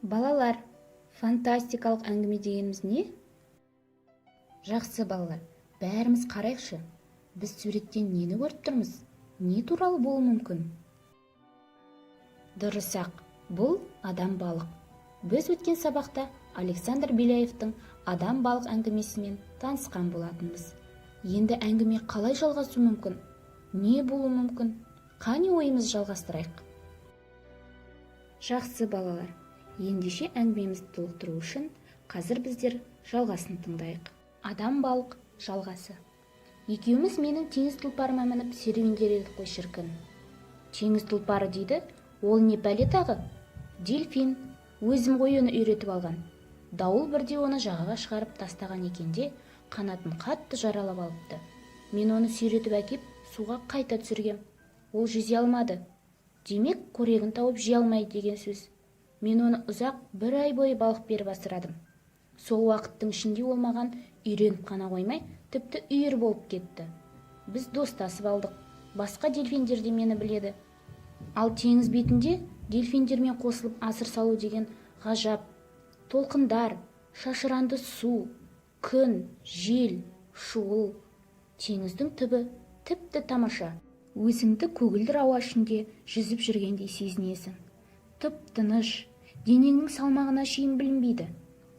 Балалар, фантастикалық әңгіме дегеніміз не? Жақсы, балалар, бәріміз қарайықшы. Біз суреттен нені көріп тұрмыз? Не туралы болуы мүмкін? Дұрыс-ақ, бұл адам балық. Біз өткен сабақта Александр Беляевтың «Адам балық» әңгімесімен танысқан болатынбыз. Енді әңгіме қалай жалғасуы мүмкін? Не болуы мүмкін? Қане, ойымызды жалғастырайық. Жақсы, балалар, ендеше әңгімемізді толықтыру үшін қазір біздер жалғасын тыңдайық. «Адам балық» жалғасы. Екеуміз менің теңіз тұлпарыма мініп серуендер едік қой, шіркін. Теңіз тұлпары дейді, ол не пәле тағы? Дельфин. Өзім ғой оны үйретіп алған. Дауыл бірде оны жағаға шығарып тастаған екен де, қанатын қатты жаралап алыпты. Мен оны сүйретіп әкеп, суға қайта түсіргем. Ол жүзе алмады. Демек, қорегін тауып жей алмайды деген сөз. Мен оны ұзақ, бір ай бойы балық беріп асырадым. Сол уақыттың ішінде ол маған үйреніп қана қоймай, тіпті үйір болып кетті. Біз достасып алдық. Басқа дельфиндер де мені біледі. Ал теңіз бетінде дельфиндермен қосылып асыр салу деген ғажап. Толқындар, шашыранды су, күн, жел, шуыл. Теңіздің түбі тіпті тамаша. Өзіңді көгілдір ауа ішінде жүзіп жүргендей сезінесің. Тып тыныш, денеңнің салмағына шейін білінбейді.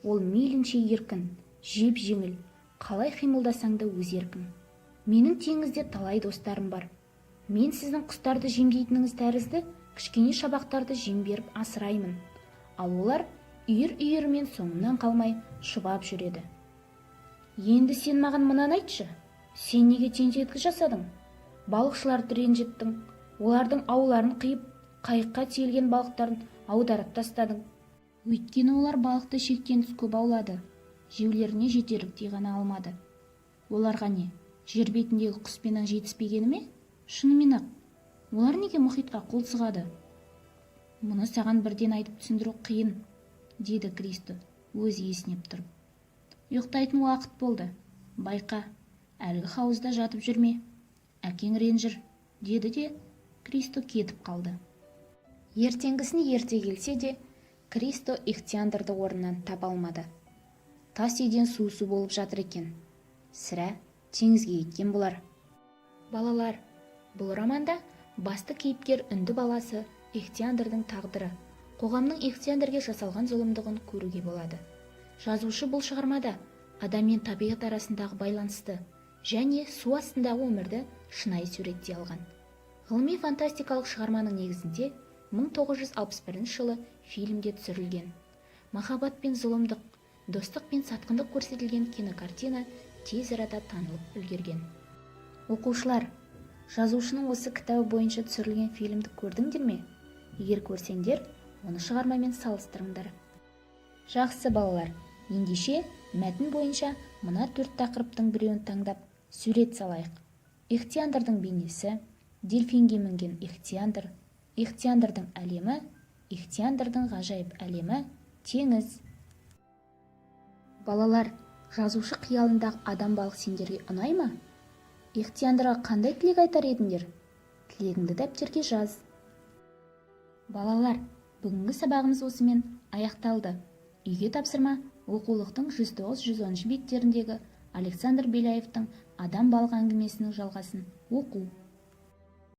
Ол мейлінше еркін, жеп жеңіл, қалай қимылдасаң да өз еркің. Менің теңізде талай достарым бар. Мен сіздің құстарды жемдейтініңіз тәрізді кішкене шабақтарды жем беріп асыраймын. Ал олар үйір үйірімен соңымнан қалмай шұбап жүреді. Енді сен маған мынаны айтшы: сен неге тентектік жасадың? Балықшыларды ренжіттің, олардың ауларын қиып, қайыққа тиелген балықтарын аударып тастадың. Өйткені олар балықты шектен тыс көп аулады, жеулеріне жетерліктей ғана алмады. Оларға не, жер бетіндегі құс пен аң жетіспегені ме? Шынымен ақ, олар неге мұхитқа қол сұғады? Мұны саған бірден айтып түсіндіру қиын, деді Кристо өзі есінеп тұрып. Ұйықтайтын уақыт болды. Байқа, әлгі хауызда жатып жүрме, әкең ренжір, деді де Кристо кетіп қалды. Ертеңгісін ерте келсе де, Кристо Ихтиандрды орнынан таба алмады. Тас еден су су болып жатыр екен. Сірә, теңізге кеткен болар. Балалар, бұл романда басты кейіпкер үнді баласы Ихтиандрдың тағдыры, қоғамның Ихтиандрге жасалған зұлымдығын көруге болады. Жазушы бұл шығармада адам мен табиғат арасындағы байланысты және су астындағы өмірді шынайы суреттей алған. Ғылыми фантастикалық шығарманың негізінде 1961 жылы фильмде түсірілген. Махаббат пен зұлымдық, достық пен сатқындық көрсетілген кинокартина тез арада танылып үлгерген. Оқушылар, жазушының осы кітабы бойынша түсірілген фильмді көрдіңдер ме? Егер көрсеңдер, оны шығармамен салыстырыңдар. Жақсы, балалар, ендеше мәтін бойынша мына төрт тақырыптың біреуін таңдап, сурет салайық: Ихтиандрдың бейнесі, дельфинге мінген Ихтиандр, Ихтиандрдың әлемі, Ихтиандрдың ғажайып әлемі, теңіз. Балалар, жазушы қиялындағы адам балық сендерге ұнай ма? Ихтиандрға қандай тілек айтар едіңдер? Тілегіңді дәптерге жаз. Балалар, бүгінгі сабағымыз осымен аяқталды. Үйге тапсырма: оқулықтың 109-110 беттеріндегі Александр Беляевтың «Адам балық» әңгімесінің жалғасын оқу.